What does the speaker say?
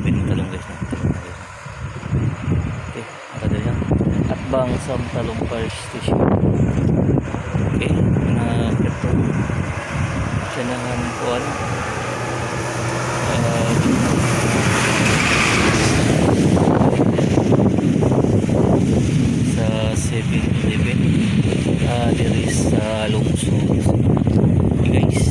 7-Eleven talong, guys, no? Talong na, guys. Okay, nakadali lang. Atbang sa Talong Fire Station. Okay, na ito. Kailangan kuan. Sa 7-Eleven diri sa lungsod. Okay, guys.